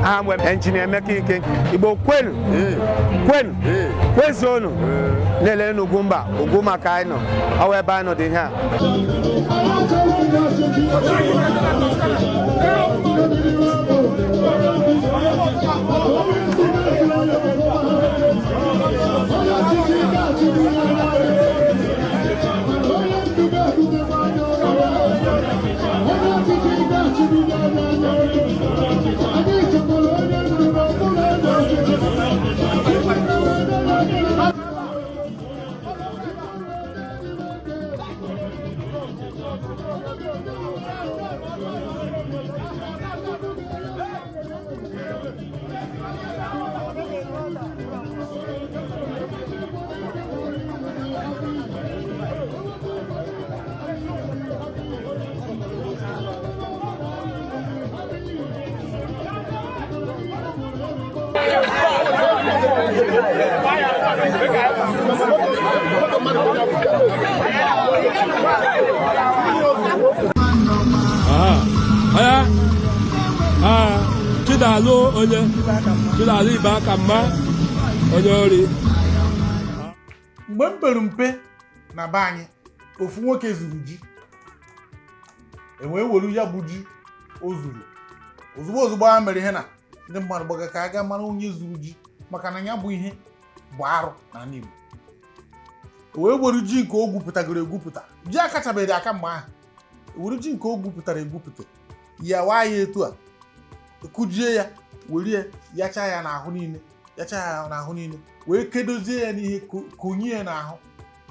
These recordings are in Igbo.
Aha m Engineer Emeka Ike. Igbo kwenu, kwenu, kwezuonu. Na-elere n'Ugwumba, Ugwumba ka anyị nọ, ọ wụ ebe anyị nọ dị ihe a. Chidalụ onye Chidalụ ibe aka mma onye ori. Mgbe m pere mpe na be anyị, ofu nwoke zuru ji, e wee were ya bụ ji o zuru ozugbo ozugbo a mere ihe na ndị mmadụ gbaga ka a ga mara onye zuru ji, maka na ya bụ ihe bụ arụ n'ala Igbo. E wee were ji nke o gwupụtagoro egwupụta, ji akachabeghị aka mgbe ahụ, e were ji nke o gwupụtara egwupụta ya waa ya etu a, kụjie ya, were ya yachaa ya n'ahụ niile, yachaa ya n'ahụ niile, wee kedozie ya n'ihe, konye ya n'ahụ,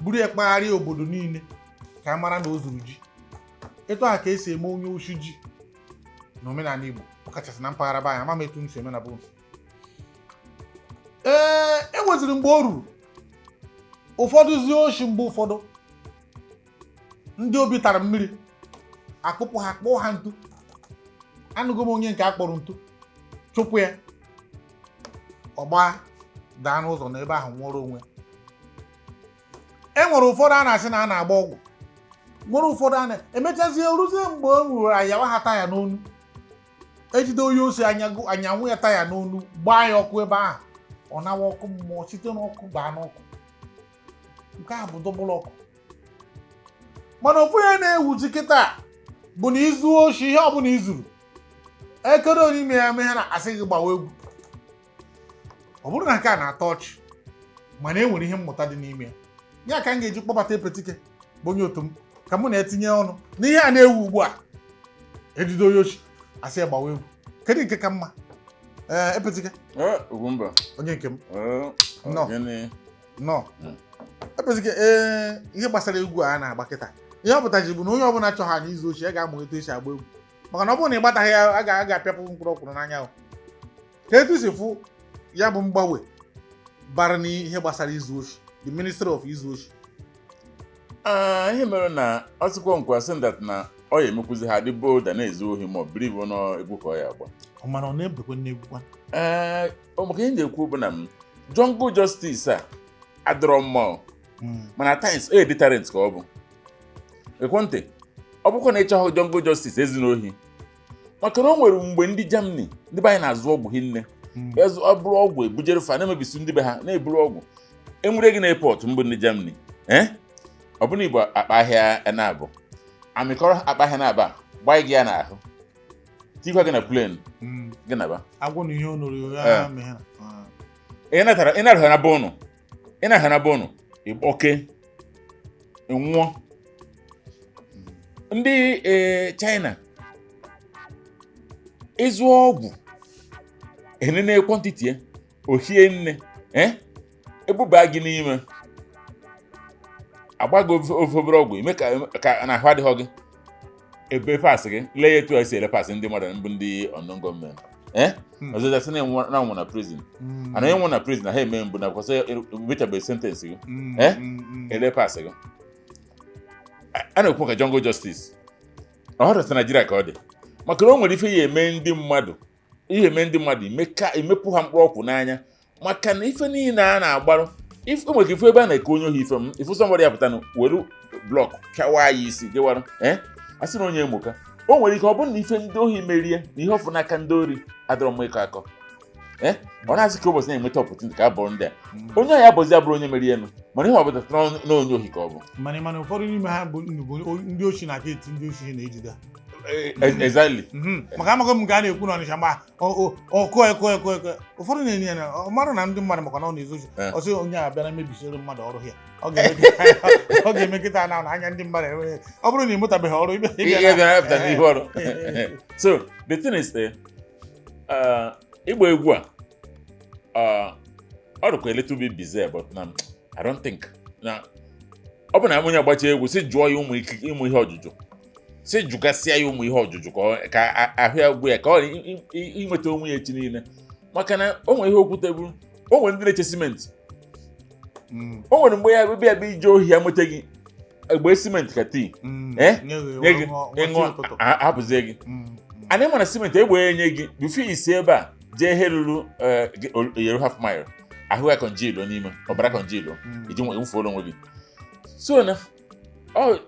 buru ya kpagharịa obodo niile ka a mara na o zuru ji. Etu a ka esi eme onye oshi ji n'omenala Igbo, ọkachasị na mpaghara be anyị. Ama m etu m si eme na be unu. Ee, e nweziri mgbe o ruru ụfọdụ zuo oshi, mgbe ụfọdụ ndị obi tara mmiri akpụpụ ha, kpụọ ha ntu. Anụgo m onye nke a kpọrọ ntu, chụpụ ya, ọ gbaa daa n'ụzọ n'ebe ahụ, nwụọrọ onwe. E nwere ụfọdụ a na-asị na a na-agba ọgwụ, nwere ụfọdụ a na-emechazie ruzie mgbe o nwere ayawa ha taya n'onu, ejide onye osi anyanwụ ya taya n'onu, gbaa ya ọkụ ebe ahụ, ọ nawa ọkụ mmụọ, site n'ọkụ baa n'ọkụ. Nke a bụ double ọkụ. Mana ofu ihe na-ewuzi kịta bụ na izu oshi, ihe ọbụla izuru ekere n'ime ya mee ha na-asị gị gbawa egwu. Ọ bụrụ na nke a na-atọ ọchị, mana e nwere ihe mmụta dị n'ime ya. Ya ka m ga-eji kpọbata Epetike, bụ onye otu m, ka mụ na-etinye ọnụ n'ihe a na-ewu ugbu a. Ejide onye oshi, asị ya gbawa egwu, kedu nke ka mma? Ee, Epetike. Ugwumba. Onye nke m. Nnọọ. Nnọọ. Epetike. Ee, ihe gbasara egwu a na-agba kịta, ihe ọ pụtaji bụ na onye ọbụla chọghị anyị izu oshi, ya ga-amụ etu esi agba egwu, maka na ọ bụrụ na ị gbataghị ya, a ga-apịapụ mkpụrụ ọkwụrụ n'anya. Ahụ ka etu si fụ ya bụ mgbanwe bara n'ihe gbasara izu oshi, the Ministry of izu oshi. Ah, ihe mere na ọ sịkwa nkwa sị that na ọ ya emekwuzi ha dị bolder na-ezu ohi, ma ọ bụrụ ibu na egwu ka ọ ya agba. Ọ mana ọ na-ebekwe n'egwu kwa. Ee, ọ maka ihe m na-ekwu bụ na m jungle justice a adịrọ mma o. Mana at times e deterrent ka ọ bụ ekwentị. Ọ bụkwa na ịchọghị jungle justice, ezuna ohi, maka na o nwere mgbe ndị Germany, ndị be anyị na-azụ ọgwụ hinne. Ọ bụrụ ọgwụ ebujere fa na-emebisi ndị be ha na-eburu ọgwụ enwere gị na airport mbụ ndị Germany, ee, ọ bụrụ na igbo akpa ahịa na-abụ amịkọrọ akpa ahịa na-aba gbaa gị ya n'ahụ, tikwa gị na plane gị naba. Agwụ na ihe o nụrụ ya meghere. Ị natara ị narahụ na be ụnụ, ị narahụ na be ụnụ, ịkpọke nwụọ. Ndị China ịzụ ọgwụ enene quantity ya ohie nne, ebuba gị n'ime agba gị ofe obere ọgwụ ime ka na ahụ adịghị gị, ebe pass gị lee ya etu a esi ele pass ndị mmadụ mbụ ndị unknown gunmen, ọzọ gasị na nwụ na prison, ana ịnwụ na prison na ha eme mbụ na kwụsị emechabeghị sentence gị, ele pass gị. A na-ekwu ka jungle justice ọ họrọta Naijiria ka ọ dị, maka na o nwere ife ya eme ndị mmadụ, ihe eme ndị mmadụ imeka emepụ ha mkpụrụ ọkwụ n'anya, maka na ife niile a na-agbarụ ife nwere ife ebe a na-eke onye ohi ife m ifu somebody ya pụta were block pịawa ya isi jewarụ. Ee, a sị na onye emoka O nwere ike ọ bụrụ na ife ndị ohi merie na ihe ọfụ n'aka ndị ori adọrọ mma ịkọ akọ. Ee, ọ na-asị ka ụbọchị na-enweta opportunity ka abụọ ndị a onye ọhịa abụzi abụrụ onye merie enu, mana ihe ọ bụla na onye ohi ka ọ bụ. Mana ụfọdụ n'ime ha bụ ndị ochi na-aka eti ndị ochi na-ejide ha. Exactly. Maka amaghị m nke a na-ekwu n'Ọnịcha mgbe ọkụ ekwe ekwe ekwe ụfọdụ na-enye ya na ọ marụ na ndị mmadụ maka na ọ na-ezu ochi. Ọ sị onye a bịara mebisiere mmadụ ọrụ ya, ọ ga-eme kịta na anya ndị mmadụ enweghị, ọ bụrụ na ị mụtabeghị ọrụ ịbịa ihe bịara pụta n'ihu ọrụ. So the thing is, ịgba egwu a, ọ dịkwa a little bit bizarre, but na I don't think na ọ bụ na onye agbacha egwu si jụọ ya ụmụ ikike ịmụ ihe ọjụjụ, si jụgasịa ya ụmụ ihe ọjụjụ ka ahụ ya gwụ ya, ka ọ inweta onwe ya echi niile, maka na o nwere ihe okwute bụ o nwere ndị na-eche simenti. O nwere mgbe ya bịa bịa ije ohi ya nweta gị egbe simenti ka tii. Eh? Nye gị nye gị ṅụọ ịṅụọ tii ụtụtụ. Hapụzie gị. Anyị mana simenti egbe ya enye gị before isi ebe a jee ihe ruru yeru half mile, ahụ ya congeal n'ime ọbara congeal iji nwụfuola onwe gị. So na ọ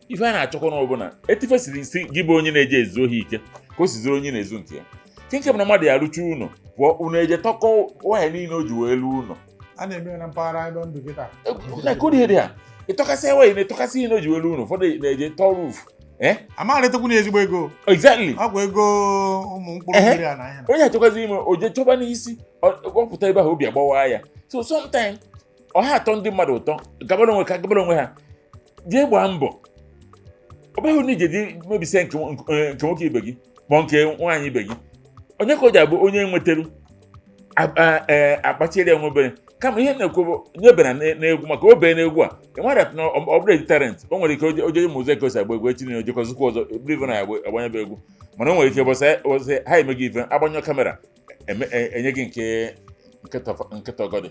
ife a na-achọkwa n'ọbụla etife siri si gị bụ onye na-eje ezu ohi ike ka o siziri onye na-ezu nke ya nke bụ na mmadụ ya arụcha ụlọ pụọ, unu eje tọkọ waya niile o ji wee lụọ ụlọ. A na-eme ya na mpaghara ebe ndụ kịta. Na ka ihe dị ha ịtọkasị waya na-etọkasị ihe na o ji wee lụọ ụlọ, ụfọdụ na-eje tọọ roof. Amaghịrịtakwu na ezigbo ego. Exactly. Ọ bụ ego ụmụ mkpụrụ mmiri a na ihe na Onye achọkwazi ime o jee chọba n'isi ọ pụta ebe ahụ obi agbawa ya. So sometimes ọ ha atọ ndị mmadụ ụtọ gabara onwe ka gabara onwe ha jee gbaa mbọ, ọ bụghị na ije dị mebisia nke nwoke ibe gị ma nke nwaanyị ibe gị, onye ka o ji abụ onye nwetara akpachiere ya nwe obere, kama ihe na-ekwu bụ nyebere n'egwu maka obe n'egwu a ị mara na ọ bụrụ deterrent. O nwere ike oje ma ụzọ ka o si agba egwu echi na ojekọzikwa ọzọ bụrụ ife na ya agbanyebe egwu, mana o nwere ike bọsị ha eme gị ife agbanyụ camera enye gị nke tọgọdị.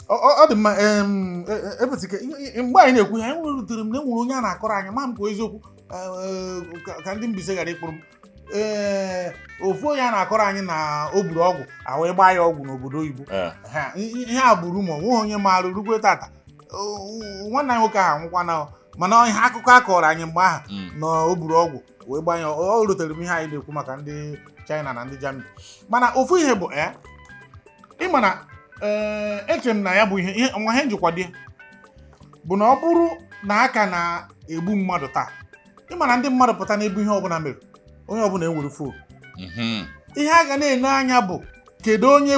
Ọ dị mma. Ebetike, mgbe anyị na-ekwu ihe anyị nwere m na enwere onye a na-akọrọ anyị ma m kwa eziokwu, ka ndị Mbaise ghara ịkpụrụ m. Ee, ofu onye a na-akọrọ anyị na o buru ọgwụ a wee gbaa ya ọgwụ n'obodo oyibo. Ha, ihe a buru ma onweghị onye maara rugwe tata. Nwanne anyị nwoke ahụ anwụkwana, mana ihe akụkọ a kọrọ anyị mgbe ahụ na o buru ọgwụ wee gbaa ya, o rutere m ihe anyị na-ekwu maka ndị China na ndị Germany. Mana ofu ihe bụ ịma na eche m na ya bụ ihe nwa ihe njikwa dị bụ na ọ bụrụ na aka na-egbu mmadụ taa, ịma na ndị mmadụ pụta n'ebe ihe ọbụla mere, onye ọbụla ewere phone. Ihe a ga na-ene anya bụ kedu onye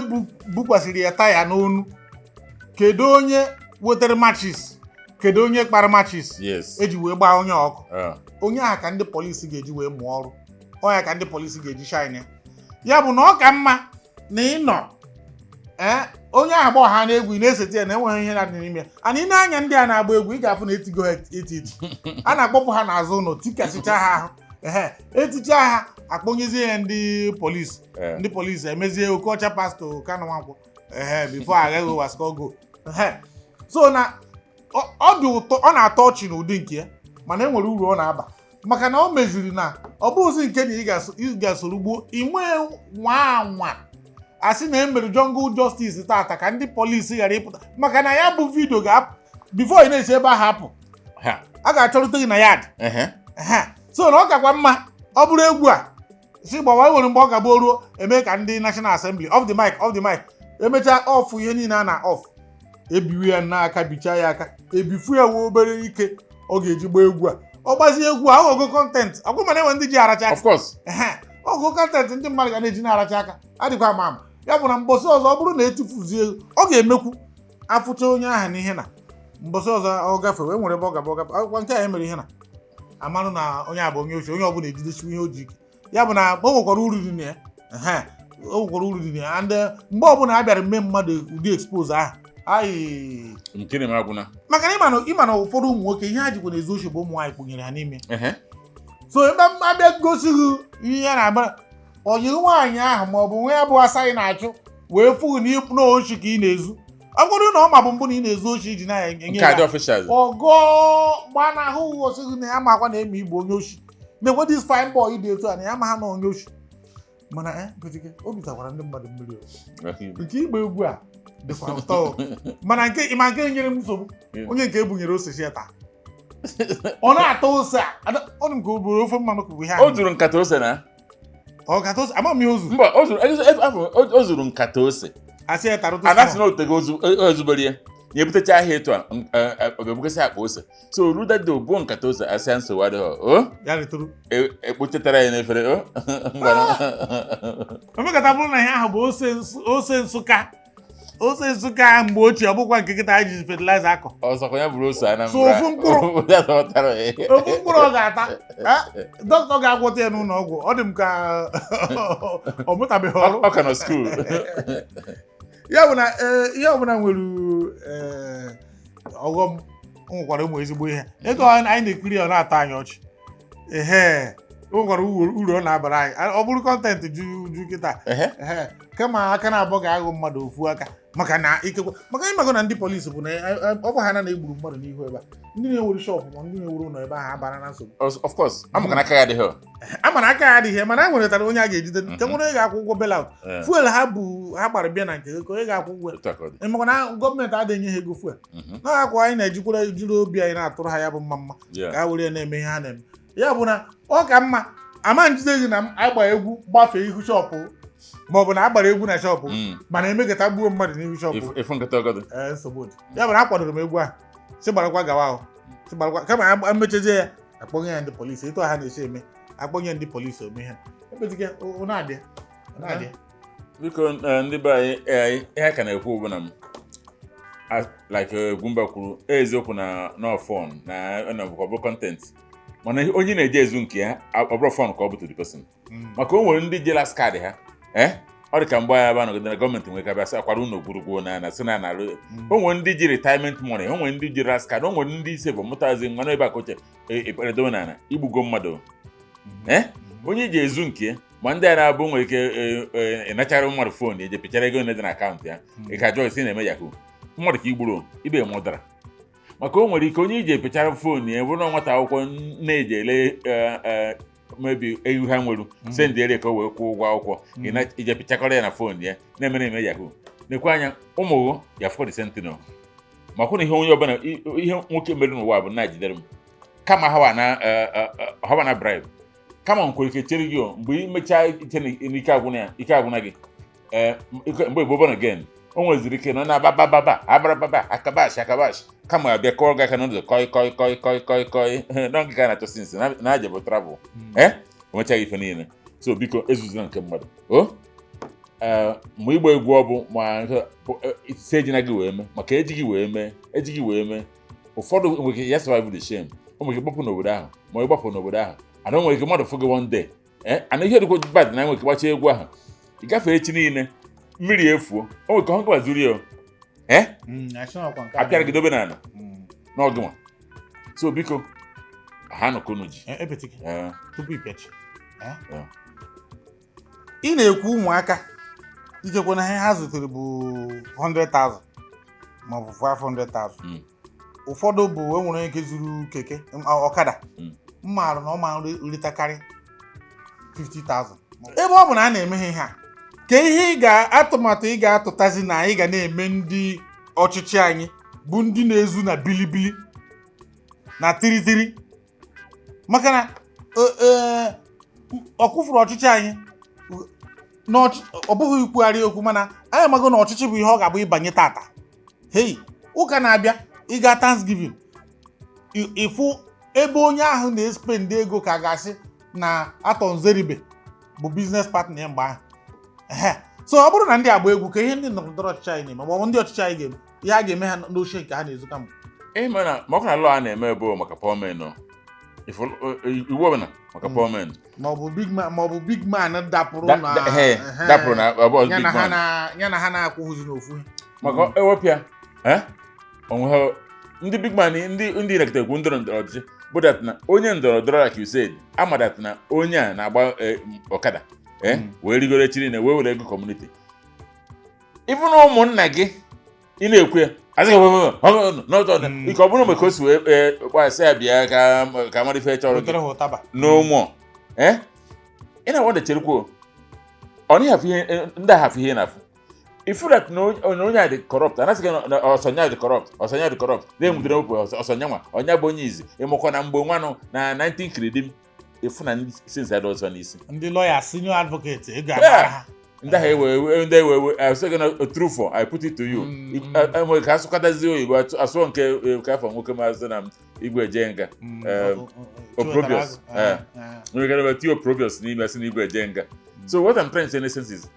bukwasịrị ya taya n'onu, kedu onye wetara matches, kedu onye kpara matches eji wee gbaa onye ọkụ. Onye ahụ ka ndị polisi ga-eji wee mụọ ọrụ, onye ka ndị polisi ga-eji shine ya. Ya bụ na ọ ka mma na ịnọ ee onye ahụ gba ọha na-egwu, ị na-esete ya na enweghị ihe na-adị n'ime ya. Ana ị na-anya ndị a na-agba egwu, ị ga-afụ na etigo ha eti eti, a na-akpọpụ ha n'azụ ụlọ tikasịcha ha ahụ, ehe, eticha ha, akpọnyezie ya ndị polisi. Ndị polisi emezie Okocha pastọ Kanu Nwankwo, ehe, before aghaghị waskogo, ehe. So na ọ dị ụtọ, ọ na-atọ ọchị n'ụdị nke ya, mana e nwere uru ọ na-aba maka na o meziri na ọ bụghịzi nke na ị ga-asoro gbuo inwe nwa anwa asị na emere jungle justice tata ka ndị polisi ghara ịpụta, maka na ya bụ video ga before ị na-esi ebe ahụ apụ ha a ga-achọrịta gị na yard. Ehe. So na ọ kakwa mma ọ bụrụ egwu a si gbawa, nwere mgbe ọ ga-abụ ruo eme ka ndị National Assembly off the mic, off the mic, emechaa off ihe niile a na off, ebiwe ya n'aka, bichaa ya aka, ebifu ya wee obere ike ọ ga-eji gbaa egwu a, ọ gbazie egwu a, ọghọgo content ọgwụ, mana enwe ndị ji aracha aka. Of course. Ehe, ọgụ content ndị mmadụ ga na-eji na-aracha aka adịkwa ama ama. Ya bụ na mbọsị ọzọ ọ bụrụ na etifuzie ọ ga-emekwu afụcha onye ahụ n'ihe na mbọsị ọzọ ọ gafe wee nwere ebe ọ gaba ọ gafe akwụkwọ nke a emere ihe na amanụ na onye a bụ onye ochie, onye ọbụla ejidesiwu ihe o ji ike. Ya bụ na o nwekwara uru dị na ya. Ehe, o nwekwara uru dị na ya. And mgbe ọbụla a bịara mme mmadụ ụdị expose ahụ ayị Nke na-eme agwụna. Maka na ịma na ụfọdụ ụmụ nwoke ihe ha jikwa na-ezu ochi bụ ụmụ nwaanyị kpụnyere ha n'ime. So ebe abịa gosi gị ihe na-agba ọyị nwaanyị ahụ ma ọ bụ nwa ya bụ asa ị na-achụ wee fụ gị na ochi ka ị na-ezu, ọ bụrụ na ọ ma bụ mbụ na ị na-ezu ochi iji na-enye Nke a dị ya officials. Ọgọ gbanahụ osi gị na ya makwa na eme igbo onye ochi na-ekwe this fine boy dị etu a na ya ma ha na onye ochi, mana Petike, obi takwara ndị mmadụ mmiri o. Nke igba egwu a dịkwa ụtọ o. Mana nke ịma nke nyere m nsogbu, onye nke ebunyere ose si ya taa, ọ na-ata ose a. Ọ dị m ka o buru ofe mmanụ ka bụ ihe O ahụ. zuru nkata ose na Ọ nkata ose, ama m ihe o zuru. Mba, o zuru o zuru nkata ose. Asị ya tara ụtụ. Anasị na otego ozubere ya ya ebutecha ahịa etu a, ọ ga-ebugasị akpa ose, so rudade obuo nkata ose, asị ya nsogbu adịghị o. Ya retụrụ. Ekpochetara ya n'efere o ngwanụ. Omekata bụrụ na ihe ahụ bụ ose Nsụka, ose Nsụka mgbe ochie, ọ bụkwa nke kịta anyị ji fertilizer akọ. Ọzọkwa ya bụrụ ose Anambra. So ofu mkpụrụ. Ya zọtara ya. Ofu mkpụrụ ọ ga-ata. Dọkịta ga-agwọta ya n'ụlọ ọgwụ, ọ dị m ka ọ mụtabeghị ọrụ. Ọ ka nọ school. Ya bụ na ihe ọbụla nwere ọghọm, o nwekwara ụmụ ezigbo ihe. Ego anyị na-ekiri ya, ọ na-atọ anyị ọchị. Ehe, o nwekwara uru ọ na-abara anyị. Ọ bụrụ content ju ju kịta. Ehe. Ehe, kama aka na-abụọ ga-aghọ mmadụ ofu aka, maka na ikekwe, maka ịmago na ndị polisi bụ na ọ bụ ha na na-egburu mmadụ n'ihu ebe a, ndị na-ewuru shop ma ndị na-ewuru ụlọ ebe ahụ abara na nsogbu. Of course, amụka na aka ya adịghị. A mana aka ya adịghị, mana a nweretara onye a ga-ejide nke nwere onye ga-akwụ ụgwọ bailout fuel ha bụ ha gbara bịa na nke ka onye ga-akwụ ụgwọ. Otu a ka ọ dị. Maka na gọọmenti adịghị enye ha ego fuel na akwa anyị na-ejikwara jiri obi anyị na-atụrụ ha ya bụ mma mma ka ha were ya na-eme ihe ha na-eme. Ya bụ na ọ ka mma ama njide gị na m agba egwu gbafee ihu shop, ma ọ bụ na agbara egwu na shop, mana emekọta gbuo mmadụ n'ihu shop. Ifu nkịta ọgọdọ. Ee, nsogbu dị. Ya bụ na akwadoro m egwu ahụ, si gbarakwa gawa ahụ, si gbarakwa, kama emechazie ya, akpọnye ya ndị polisi etu ha na-esi eme, akpọnye ndị polisi ome ihe ekpeziga ọ na-adị ọ na-adị. Biko, ndị be anyị, ihe a ka na-ekwu bụ na m like Ugwumba kwuru eziokwu na no fun na ọ bụ content, mana onye na-eje ezu nke ya, ọ bụrụ fun ka ọ bụ to the person, maka o nwere ndị je last card ha. Ọ dị ka mgbe anyị ebe anọgide na gọọmenti nwere ka bịa sị akwara unu ogwurugwu na sị na na-arụ. O nwere ndị ji retirement money, o nwere ndị ji last card, o nwere ndị ise bụ mụtazi nwa ebe a ka oche ekpere dobe n'ala igbugo mmadụ. Onye ji ezu nke ya, ma ndị a na-abụ nwere ike ịnachara mmadụ phone, eje pịchara ego dị na akaụntụ ya, ị ka jụọ esi na-eme yahoo mmadụ ka igburu ibe mụdara, maka o nwere ike onye iji epechara phone ya bụrụ na nwata akwụkwọ na-eji ele mebi ewu ha nwere send ere ka o wee kwụọ ụgwọ akwụkwọ, ị ije pịchakọrọ ya na phone ya na-emere eme yahoo. Nekwa anya ụmụ ya fọdụ sentinel, ma kwụ na ihe onye ọbụla ihe nwoke mere n'ụwa bụ na jidere m kama hawa na bribe, kama nkwere ike chere gị o, mgbe ị mechaa iche na ike agwụna ya, ike agwụna gị. Ee, mgbe Igbo born again, o nweziri ike nọ na babababa abarababa akabash akabash, kama abịa kọọ gị aka n'ụzọ kọi kọi kọi kọi kọi kọi na nke ka na-achọ sinsi na aja bụ travel. O mechaghị ife niile. So biko, ezuzina nke mmadụ o. Ee, ma ịgba egwu ọ bụ ma isi ejina gị wee mee, maka ejighị wee mee, ejighị wee mee. Ụfọdụ nwere ike ya survive the shame, o nwere ike gbapụ n'obodo ahụ, ma ị gbapụ n'obodo ahụ ana, o nwere ike mmadụ fụ gị one day. Ana ihe dịkwa bad na nwere ike gbachaa egwu ahụ, ị gafee echi niile mmiri efuo, o nwere ka ọ gaba zuru ya o. Apịara gị dobe n'ala n'ọgụnwa. So biko, ha nọkọ unu ji. Ebetike. Ee. Tupu ịpịachi. Yeah. Ị na-ekwu ụmụaka ikekwe na ihe ha zutere bụ 100,000 maọbụ 500,000. Ụfọdụ bụ enwere ike zuru keke, ọkada. Mma arụ na ọ ma ritakarị 50,000. Ebe ọ bụ na a na-eme ha ihe a, ka ihe ị ga-atụmatụ ị ga-atụtazi na anyị ga na-eme ndị ọchịchị anyị bụ ndị na-ezu na bilibili na tiritiri, maka na ọ kwụfụrụ ọchịchị anyị ọ bụghị ikwugharị okwu, mana anyị amago na ọchịchị bụ ihe ọ ga-abụ ịbanye tata, hei, ụka na-abịa, ịga Thanksgiving, ịfụ ebe onye ahụ na-espend ego ka ga-asị na Atọ Nzeribe bụ business partner ya mgbe ahụ. Ehe. So ọ bụrụ na ndị agba egwu ka ihe ndị ndọrọndọrọ ọchịchị anyị na-eme, ma ọ bụ ndị ọchịchị anyị ga-eme ihe a ga-eme ha n'oche nke ha na-ezu kamgbe. Ịma na ma ọ na law a na-eme bụ maka poor men o. Iwu ọbụla maka poor men. Ma ọ bụ big man dapụrụ na ehe. Dapụrụ na ọ bụ ya big na ha man. Na ya na ha na-akwụghịzi n'ofu ihe. Maka ewepịa onwe ha ndị big man, ndị nekọta ekwu ndọrọ ndọrọ ọchịchị bụ that na onye ndọrọ ndọrọ, like you said, ama that na onye a na-agba ọkada wee rigoro echiri na wee were ego community, even ụmụnna gị ị na-ekwu ya asị gị n'ọtọ ike, ọ bụrụ mgbe ka o si wee kpasị ya bịa ka mara ife chọrọ gị. Wetere ha ụtaba. No more. Ị na-awọda cherekwa ọ naghị afụ ihe ndị a hafụ ihe na-afụ. If that na onye a dị corrupt, anasị gị na ọsọnya dị corrupt, ọsọnya dị corrupt, na-enwudere wepụ ọsọnya nwa, ọnya bụ onye izi, ịmụkọ na mgbe nwanụ na 19 kiridim, ịfụ na ndị since adị ọzọ n'isi. Ndị lawyer, senior advocate, ego agbara ha. Ndị ahụ ewe ndị ewe ewe asị gị na true for I put it to you. Enwere ka asụkọtazie oyibo asụọ nke ka afọ nwoke maazị na igwe eje nga. Oprobius. Nwere ike ebe tinye Oprobius n'ime asị na igwe eje nga. So what I'm trying to say in essence is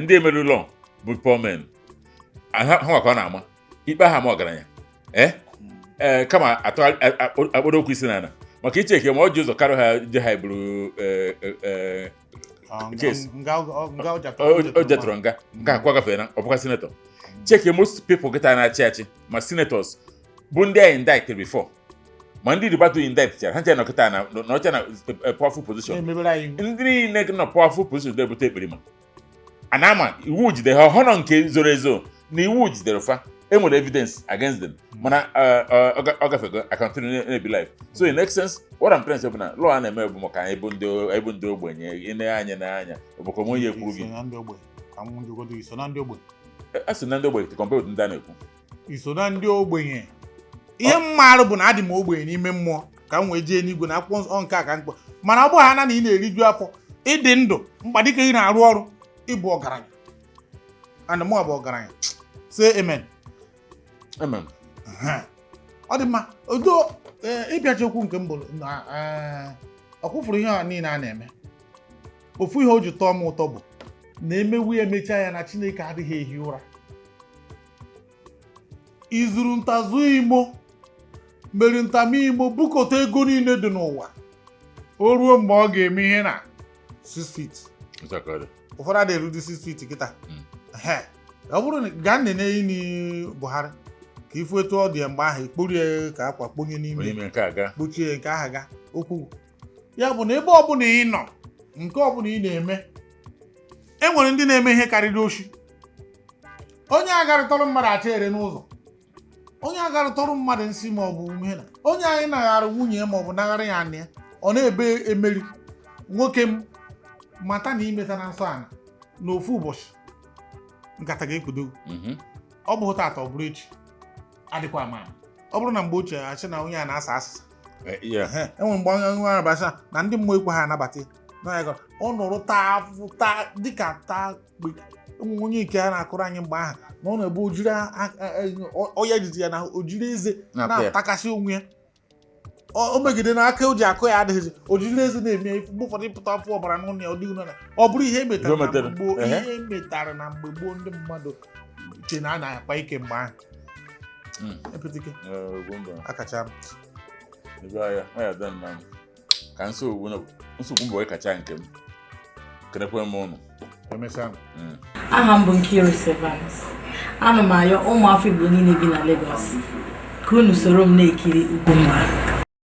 ndị emere ụlọ bụ poor men, ha nwa ka ọ na-ama ikpe ha ama ọgaranya kama akpọrọ okwu isi n'ala maka iche eke ma ọ ji ụzọ karịa ha je ha eburu case. O jetụrụ nga nke akwa gafere na ọ bụkwa senator. Check most people kịta na-achị achị ma senators bụ ndị a indicted before, ma ndị ribatu indict chara ha nche nọ kịta na n'ọcha na powerful position. Na-emebere anyị iwu. Ndị niile nọ powerful position na-ebute ekperima a na-ama iwu jide ha ọhụrụ nke zoro ezo na iwu jidere fa, enwere evidence against them, mana ọ gafego accountability na-ebi life. So in essence, what I'm trying to say bụ na law a na-eme bụ maka anyị bụ ndị anyị bụ ndị ogbenye ị anya n'anya ọbụkwa onye ekwu gị. Iso na ndị ogbenye ka m jụgodu, iso na ndị ogbenye? A sị na ndị ogbenye to compare with ndị a na-ekwu. Iso na ndị ogbenye? Ihe mmarụ bụ na adị m ogbenye n'ime mmụọ ka m wee jee n'igwe na akwụkwọ nsọ nke a ka mkpọ, mana ọ bụghị ha na ị na-eriju afọ ịdị ndụ mkpa dịka ị na-arụ ọrụ ịbụ ọgaranya, and mụ bụ ọgaranya, say amen. Amen. Ọ dị mma odo ịbịacha okwu nke m bụ na ọ kwụfụrụ ihe a niile a na-eme. Ofu ihe o ji tọọ m ụtọ bụ na emewu ya emechaa ya na Chineke adịghị ehi ụra. Izuru ntazụ imo mere ntamimo bukọta ego niile dị n'ụwa, o ruo mgbe ọ ga-eme ihe na 6 feet. Otu a ka ọ dị. Ụfọdụ adịghị erudi 6 feet kịta. Ehe. Ọ bụrụ na gaa nene ini Buhari ka ifu etu ọ dị ya mgbe ahụ ekporie ka akwa kponye n'ime Onye ime nke a gaa. Kpochie nke ahụ ga okwu ya bụ na ebe ọbụla ị nọ, nke ọbụla ị na-eme, e nwere ndị na-eme ihe karịrị oshi. Onye agarịtọrọ mmadụ acha ere n'ụzọ, onye agarịtọrọ mmadụ nsị ma ọ bụ ihe na onye anyị naghara nwunye ya ma ọ bụ naghara ya anị ya, ọ na-ebe emeri nwoke m mata na imeta na nsọ ana n'ofu ụbọchị nkata ga-ekpudo. Ọ bụ tata, ọ bụrụ echi, adịkwa ama ama. Ọ bụrụ na mgbe ochie achị na onye a na-asa asịsa. Yeah. Enwere mgbe onye nwe arabasị na ndị mmụọ ekwe ha anabata ya. Na ya gara, ọ nọrọ taa afụfụ taa dịka taa kpe ụmụ onye nke a na-akụrụ anyị mgbe ahụ na ọ na-ebu ojiri ọya jide ya na ojiri eze Na-apịa ya. Na-atakasị onwe ya. O megide na aka o ji akụ ya adịghịzi, ojiri eze na-eme ya mgbe ụfọdụ ịpụta afọ ọbara n'ụlọ ya. Ọ dịghị na ọ bụrụ ihe emetara Ihe o na metere. mgbe gboo. Ehe. Ihe emetara na mgbe gboo, ndị mmadụ che na a na-akpa ike mgbe ahụ. Epetike. Ugwumba. Akacha m. Ebe ahịa, ọ ya dị mma m. Ka nsogbu mbụ kacha nke m. Kenekwe m ụnụ. Emesịa. Aha m bụ Nkiru Evans. Ana m ayọ ụmụafọ Igbo niile bi na Lagos ka unu soro m na-ekiri Ugwumba.